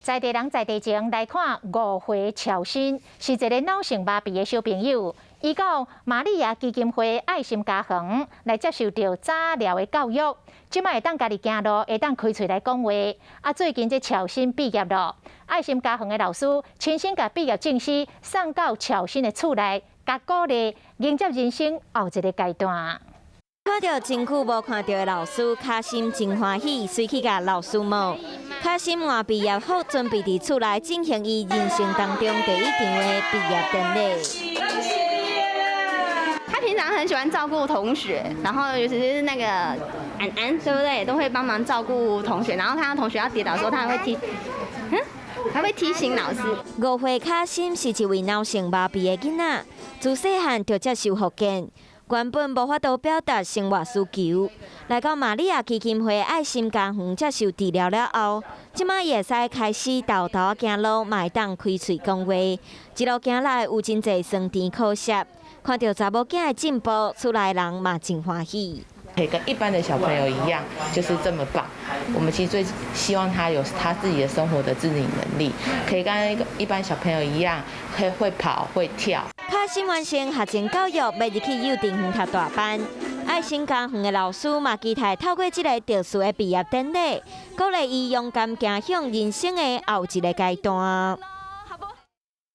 在地人在地情來看，5歲喬欣是一個腦性麻痹的小朋友，伊到瑪利亞基金會愛心家園來接受著早療的教育，這擺會當家己行路，會當開喙來講話。啊，最近這喬欣畢業囉，愛心家園的老師親身共畢業證書送到喬欣的厝內，共鼓勵迎接人生後一個階段。看著真久無看著的老師，卡心真歡喜，隨去共老師摸。卡心換畢業服，準備佇厝內進行伊人生當中第一場的畢業典禮。他平常很喜歡照顧同學，然後尤其是那個安安，對不對？都會幫忙照顧同學。然後他同學要跌倒的時候，他還會提，還會提醒老師。5歲卡心是一位腦性麻痹的囡仔，自細漢就接受復健。原本無法度表達生活需求，來到瑪利亞基金會愛心家園接受治療了後，這擺會使開始沓沓仔行路，嘛會當開喙講話。一路行來有真濟酸甜苦澀，看著查某囝的進步，厝內人嘛真歡喜。可以跟一般的小朋友一樣，就是這麼棒。我們其實最希望他有他自己的生活的自理能力，可以跟一般小朋友一樣，可以會跑會跳。卡心完成學前教育，欲入去幼稚園讀大班。愛心家園的老師嘛，期待透過這个特殊的畢業典禮，鼓勵伊勇敢行向人生的後一个階段。